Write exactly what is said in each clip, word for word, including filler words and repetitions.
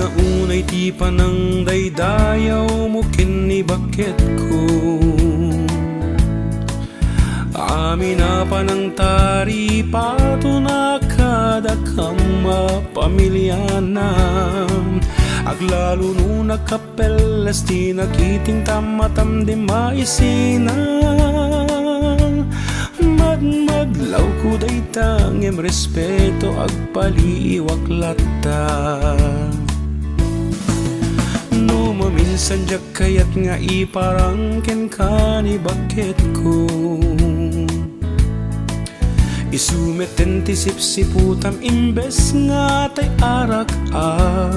Unay ti panangdaydayawmo ken ni bakketko. Amin a panangtaripaton a kadakam a pamiliana. Aglalo no nagkapelles ti nakiting ta matamdim a isina. Madmadlawko dayta ngem respeto agpaliiwak latta. No maminsan diak kayat nga iparang kenka ni bakketko. Isu metten ti sipsiputam imbes nga tay arak a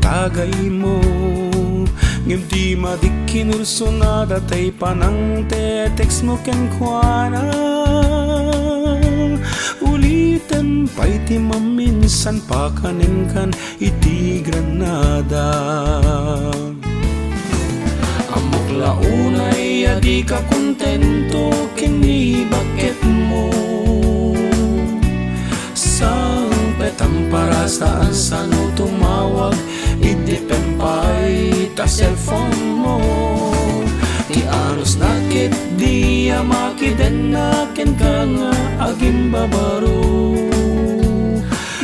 tagaymo. Ngem di madik kinursunada tay panangte-textmo kenkuana. Ulitem pay ti maminsan pakanenkan iti granada. Ammok la unay a dika kontento ken ni bakketmo. Sangpetam para saan sano tumawag, iddepen pay ta cellphone-mo. Ti anusna ketdi a makidenna kenka nga agimbabaro.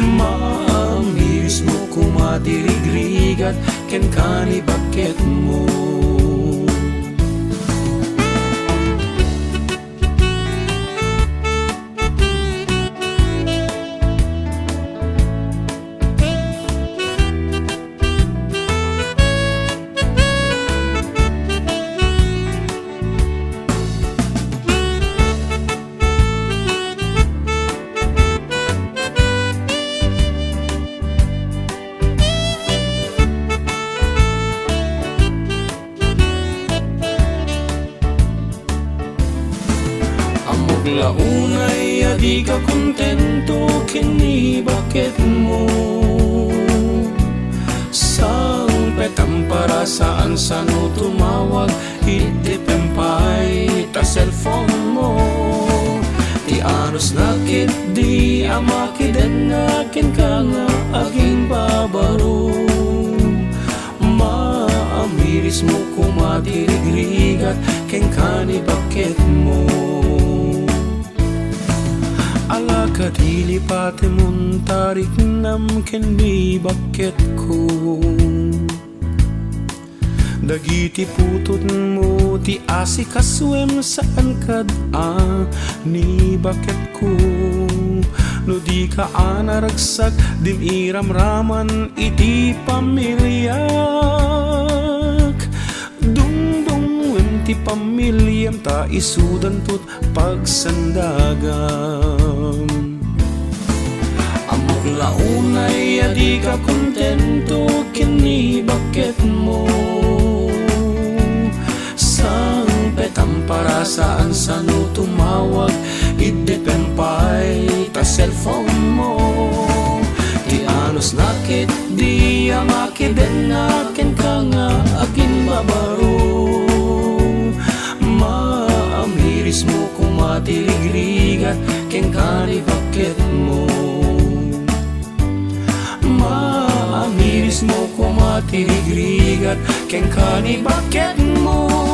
Maamirismo koma ti rigrigat kenka ni bakketmo. Ammok la unay a dika kontento ken ni bakketmo. Sangpetam para saan sano tumawag, iddepen pay ta cellphone-mo. Ti anusna ketdi a makidenna kenka nga agimbabaro. Maamirismo koma ti rigrigat kenka ni bakketmo. Ala kadi lipatemon ta riknam ken ni bakketko. Dagiti putotmo ti asikasuem saan kad a ni bakketko. No dika a naragsak, dim iramraman iti pamiliak. Dungdungem ti pamiliam ta isudanto pagsandagam. Ammok la unay a dika kontento ken ni bakketmo. Sangpetam para saan sano tumawag, iddepen pay ta cellphone-mo. Ti anusna ketdi a makidenna kenka nga agimbabaro. Maamirismo koma ti rigrigat kenka ni bakketmo. Maamirismo koma ti rigrigat kenka ni bakketmo.